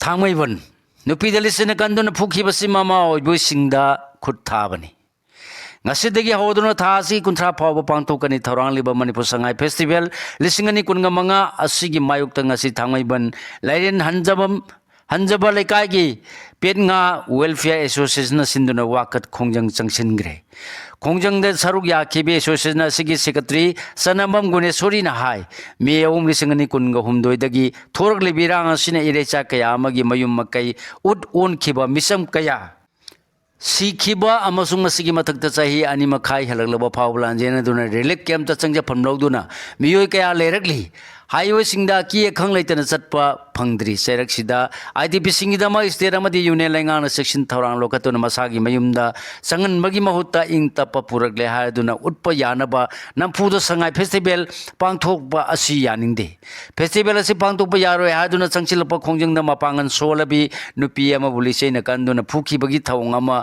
ꯊꯥꯡꯃꯩꯕꯟ꯫ ꯅꯨꯄꯤꯗ ꯂꯤꯆꯩꯅ ꯀꯟꯗꯨꯅ ꯐꯨꯈꯤꯕꯁꯤ ꯃꯃꯥ ꯑꯣꯏꯕꯁꯤꯡꯗ ꯈꯨꯠ ꯊꯥꯕꯅꯤ꯫ ꯉꯁꯤꯗꯒꯤ ꯍꯧꯗꯨꯅ ꯊꯥ ꯑꯁꯤ ꯀꯨꯟꯊ꯭ꯔꯥ ꯐꯥꯎꯕ ꯄꯥꯡꯊꯣꯛꯀꯅꯤ ꯊꯧꯔꯥꯡꯂꯤꯕ ꯃꯅꯤꯄꯨꯔ ꯁꯉꯥꯏ ꯐꯦꯁꯇꯤꯚꯦꯜ ꯂꯤꯁꯤꯡ ꯑꯅꯤ ꯀꯨꯟꯒ ꯃꯉꯥ ꯑꯁꯤꯒꯤ ꯃꯥꯌꯣꯛꯇ ꯉꯁꯤ ꯊꯥꯡꯃꯩꯕꯟ ꯂꯥꯏꯔꯦꯟ ꯍꯟꯖꯕꯝ, ꯍꯟꯖꯕ ꯂꯩꯀꯥꯏꯒꯤ ꯄꯦꯠ ꯉꯥ ꯋꯦꯜꯐꯤꯌꯔ ꯑꯦꯁꯣꯁꯤꯌꯦꯁꯟꯅ ꯁꯤꯟꯗꯨꯅ ꯋꯥꯀꯠ ꯈꯣꯡꯖꯪ ꯆꯪꯁꯤꯟꯈ꯭ꯔꯦ꯫ ꯈꯣꯡꯖꯪꯗ ꯁꯔꯨꯛ ꯌꯥꯈꯤꯕ ꯑꯦꯁꯣꯁꯤꯌꯦꯁꯟ ꯑꯁꯤꯒꯤ ꯁꯦꯀ꯭ꯔꯦꯇꯔꯤ ꯆꯅꯝꯕꯝ ꯒꯨꯅꯦꯁꯣꯔꯤꯅ ꯍꯥꯏ, ꯃꯦ ꯑꯍꯨꯝ ꯂꯤꯁꯤꯡ ꯑꯅꯤ ꯀꯨꯟꯒ ꯍꯨꯝꯗꯣꯏꯗꯒꯤ ꯊꯣꯔꯛꯂꯤꯕ ꯏꯔꯥꯡ ꯑꯁꯤꯅ ꯏꯔꯩꯆꯥ ꯀꯌꯥ ꯑꯃꯒꯤ ꯃꯌꯨꯝ ꯃꯀꯩ ꯎꯠ ꯑꯣꯟꯈꯤꯕ, ꯃꯤꯆꯝ ꯀꯌꯥ ꯁꯤꯈꯤꯕ ꯑꯃꯁꯨꯡ ꯃꯁꯤꯒꯤ ꯃꯊꯛꯇ ꯆꯍꯤ ꯑꯅꯤ ꯃꯈꯥꯏ ꯍꯦꯜꯂꯛꯂꯕ ꯐꯥꯎꯕ ꯂꯥꯟꯖꯦꯟꯅꯗꯨꯅ ꯔꯤꯂꯤꯐ ꯀꯦꯝꯞꯇ ꯆꯪꯖꯐꯝ ꯂꯧꯗꯨꯅ ꯃꯤꯑꯣꯏ ꯀꯌꯥ ꯂꯩꯔꯛꯂꯤ꯫ ꯍꯥꯏꯋꯦꯁꯤꯡꯗ ꯑꯀꯤ ꯑꯈꯪ ꯂꯩꯇꯅ ꯆꯠꯄ ꯐꯪꯗ꯭ꯔꯤ꯫ ꯆꯩꯔꯛꯁꯤꯗ ꯑꯥꯏ ꯗꯤ ꯄꯤꯁꯤꯡꯒꯤꯗꯃꯛ ꯁ꯭ꯇꯦꯠ ꯑꯃꯗꯤ ꯌꯨꯅꯤꯌꯟ ꯂꯩꯉꯥꯛꯅ ꯆꯦꯛꯁꯤꯟ ꯊꯧꯔꯥꯡ ꯂꯧꯈꯠꯇꯨꯅ ꯃꯁꯥꯒꯤ ꯃꯌꯨꯝꯗ ꯆꯪꯍꯟꯕꯒꯤ ꯃꯍꯨꯠꯇ ꯏꯪ ꯇꯞꯄ ꯄꯨꯔꯛꯂꯦ ꯍꯥꯏꯗꯨꯅ ꯎꯠꯄ ꯌꯥꯅꯕ ꯅꯝꯐꯨꯗ ꯁꯉꯥꯏ ꯐꯦꯁꯇꯤꯚꯦꯜ ꯄꯥꯡꯊꯣꯛꯄ ꯑꯁꯤ ꯌꯥꯅꯤꯡꯗꯦ꯫ ꯐꯦꯁꯇꯤꯚꯦꯜ ꯑꯁꯤ ꯄꯥꯡꯊꯣꯛꯄ ꯌꯥꯔꯣꯏ ꯍꯥꯏꯗꯨꯅ ꯆꯪꯁꯤꯜꯂꯛꯄ ꯈꯣꯡꯖꯪꯗ ꯃꯄꯥꯡꯒꯜ ꯁꯣꯜꯂꯕꯤ ꯅꯨꯄꯤ ꯑꯃꯕꯨ ꯂꯤꯆꯩꯅ ꯀꯟꯗꯨꯅ ꯐꯨꯈꯤꯕꯒꯤ ꯊꯧꯑꯣꯡ ꯑꯃ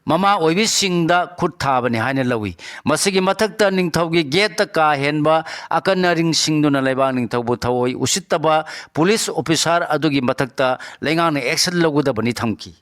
ꯃꯃꯥ ꯑꯣꯏꯕꯤꯁꯤꯡꯗ ꯈꯨꯠ ꯊꯥꯕꯅꯤ ꯍꯥꯏꯅ ꯂꯧꯏ꯫ ꯃꯁꯤꯒꯤ ꯃꯊꯛꯇ ꯅꯤꯡꯊꯧꯒꯤ ꯒꯦꯠꯇ ꯀꯥ ꯍꯦꯟꯕ ꯑꯀꯟ ꯑꯔꯤꯡ ꯁꯤꯡꯗꯨꯅ ꯂꯩꯕꯥꯛ ꯅꯤꯡꯊꯧꯕꯨ ꯊꯑꯣꯏ ꯎꯁꯤꯠꯇꯕ ꯄꯨꯂꯤꯁ ꯑꯣꯐꯤꯁꯥꯔ ꯑꯗꯨꯒꯤ ꯃꯊꯛꯇ ꯂꯩꯉꯥꯛꯅ ꯑꯦꯛꯁꯟ ꯂꯧꯒꯗꯕꯅꯤ ꯊꯝꯈꯤ꯫